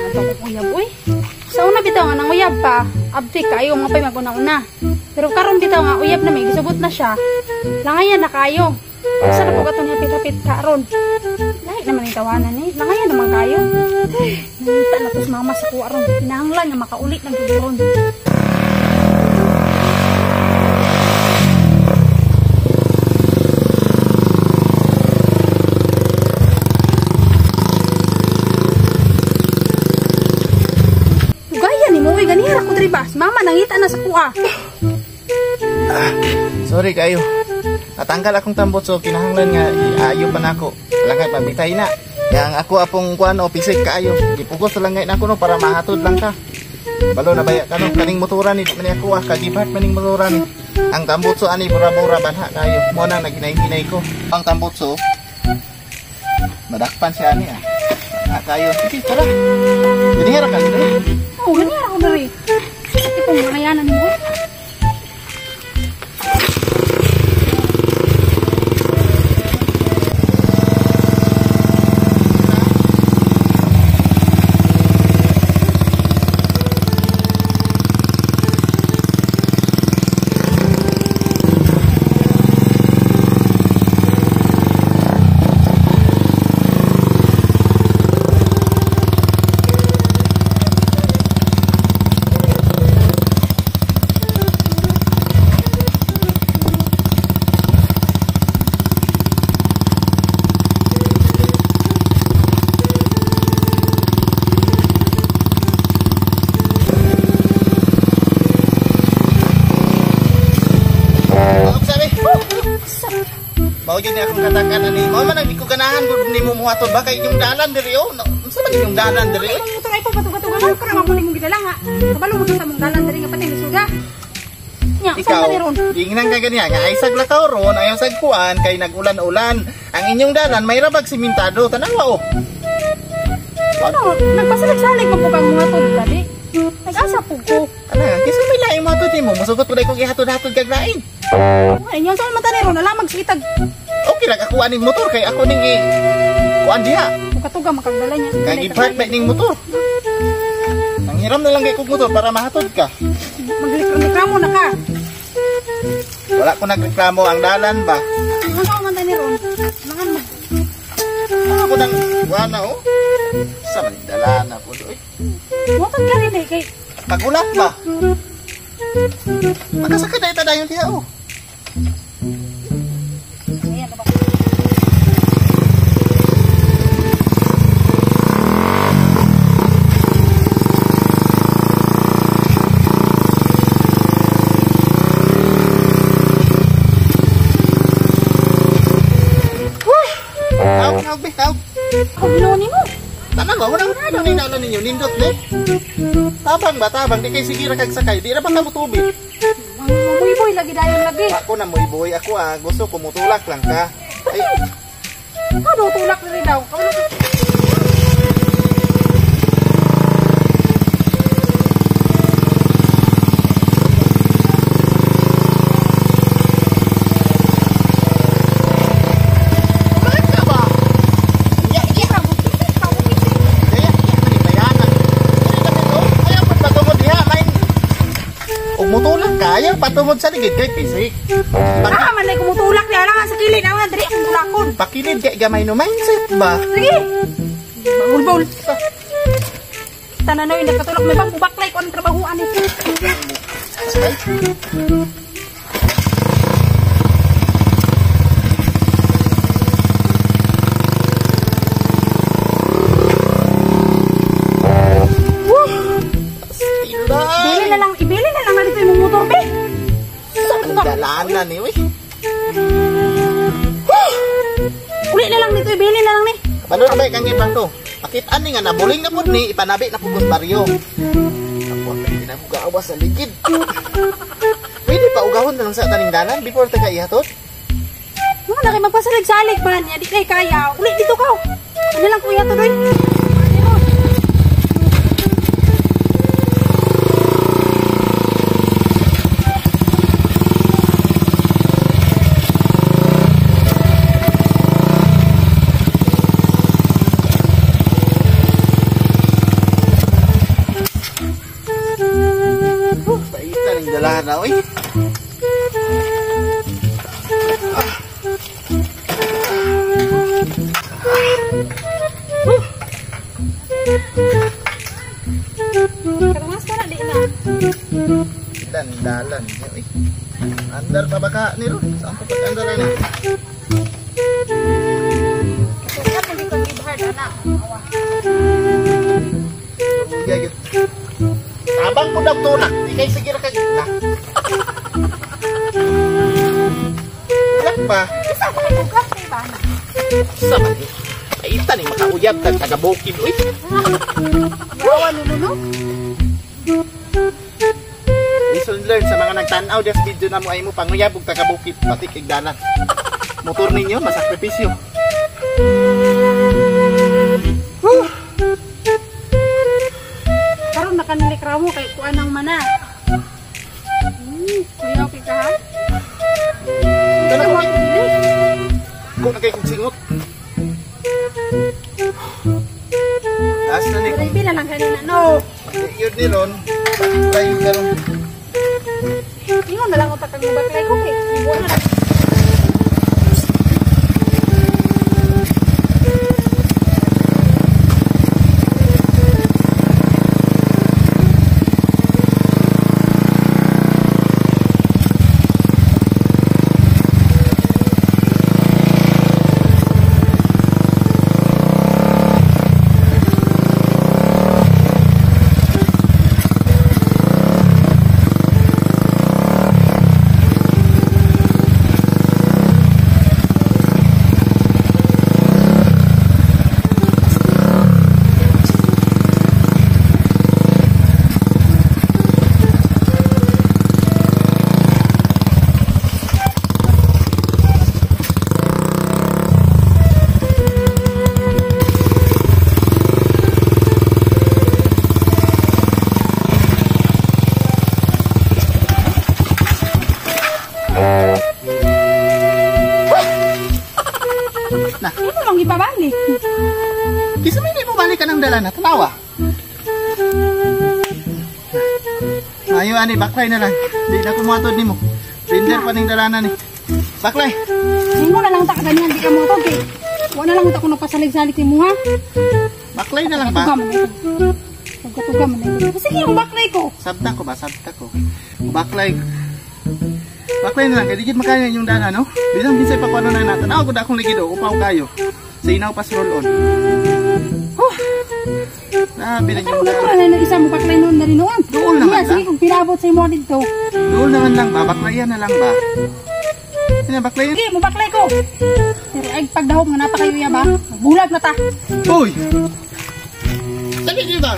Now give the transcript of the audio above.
Ato akong uyab, uy. Sa una bitaw nga nanguyab pa, abtik kayo mga pay maguna-una. Pero karon bitaw nga uyab na may gisugot na siya. Langayan na kayo. Sa na po kato niya hapit-hapit karon. Lahi naman yung tawanan eh. Langayan naman kayo. Ay, nangita na tos mama sa kuha ron. Kinahanglan nga makaulit ng ron. Gaya ni mo, uy, ganihara ko diri ba? Mama, nangita na sa kuha. Ah, sorry kayo. Natanggal akong tambot so kinahanglan nga iayo pa nako. Langay pabitay na. Yang ako apong kuan o pisik kaayo. Gipugos lang ngay nako no para mahatod lang ka. Balo na baya kano kaning motora ni man ako ah kagibhat maning motora ni. Ang tambutso ani bura-bura banha kayo. Mo nang naghinay-hinay ko. Ang tambutso madakpan siya ani ah. Ah, kayo. Sige, tara. Ganihara ka diri. Oh, ganihara ko diri. Sakit kong makayanan mo. Mao gyud ni akong katakan ani. Mao man ang di ko ganahan gud nimo muhatod ba kay inyong dalan diri oh. Unsa man inyong dalan diri? Ay, motor ay patugatugan ka ra mo nimong gidala nga. Kabalo mo sa mong dalan diri nga pati misuga. Nya, ikaw ingnan ka ganiya nga ay sag lakaw ron, ayaw sag kuan kay nagulan-ulan. Ang inyong dalan may rabag simentado, tanawa oh. Ano, nagpasalig-salig man po kang muhatod gani. Nag-asa po ko. Ana, kinsa may laing muhatod nimo? Musugot ko dai kog ihatod-hatod kag lain. Ay, inyo sa man tani ron, ala magsikitag. Okay lang ako aning motor kay ako ning kuan diha. Katuga makagdala niya. Kay gipark ba ning motor? Nanghiram na lang kay kog motor para mahatod ka. Magreklamo na ka. Wala ko nagreklamo ang dalan ba. Unsa man tani ron? Mangan mo. Ako nang kuan na oh. Sa man dalan ako doy. Motor ka rin eh kay pagulat ba? Makasakay na ita dayon diha oh. Ninyo nindot ni. Tabang ba tabang di kay sige ra kag sakay, di ra ba ka motubi. Muyboy lagi dayon lagi. Ako na muyboy ako ah, gusto ko mutulak lang ka. Ay. Ikaw daw tulak diri daw. Ayaw patungod sa ligid kay pisik. Ah, man ay kumutulak niya lang sa kilid aw diri akong tulakon. Pakilid kay gamay no mindset ba? Sige. Baul-baul. Tanan noy nakatulak may bang baklay ko ang trabahuan ni. Ibili na lang, ibili na lang na dito yung motor be. Dalanan ni, uy. Uli na lang dito, ibili na lang ni. Kabalo na ba kang ibang to? Pakitaan ni nga nabuling na pud ni, ipanabi na pugos baryo. Ako ang kinagugaawa sa ligid. Pwede pa ugahon na lang sa taning dalan before taga ihatod? Mo na kay magpasalig-salig man, di kay kaya. Uli dito ka. Ano lang kuya to doy? Dalahan na, oy. Karungas ka na, di na. Dandalan. Oy. Andar pa ba ka ni ron? Saan pa pag-andar na? Kaya pag ikaw give hard, ana. Awa. Gagit. Tabang ko daw to na. Di kay sige ra kag na. Wala pa. Isa pa kay bugat kay ba na? Sa man. Ay ni makauyab kag taga bukid uy. Awa nuno no. Lesson learned sa mga nagtan-aw des video na mo ay mo panguyab og taga bukid pati kay dalan. Motor ninyo masakripisyo. Whew. Karon nakanilik ra mo kay kuan ang mana. Kuya okay ka ha? Dala ko. Ko na kay kog singot. Taas na ni. Pila lang kanina no. Yun ni ron. Try karon. Ingon na lang ako takang baklay ko kay buwan na lang. Na. Hindi mo mang ipabalik. Kisa may hindi mo balik ka ng dala na. Tanawa. Ayo ani, baklay na lang. Hindi na kumuhatod ni mo. Render pa ning dala na ni. Baklay. Hindi mo na lang ta kaganyan, di ka mo to. Kay. Wala na lang ta kung nagpasalig-salik ni mo ha. Baklay na lang ba? Pagkatuga man ito. Sige, yung baklay ko. Sabta ko ba? Sabta ko. Baklay. Baklay na lang. Kaya digit makaya yung dala, no? Bilang binsay pa kuano na natin. Ako gud akong ligido. Upaw kayo. Sa inaw pas roll on. Huh. Ah, bilang yung Karoon na na isa mo baklay noon na rin noon. Doon naman, Yeah, sige, kung pinabot sa imo dito. Doon naman lang ba? Baklayan na lang ba? Ano, baklayan? Sige, mo baklay ko. Pero ay pagdahom nga napakayuya ba? Bulag na ta. Uy! Dali di ba?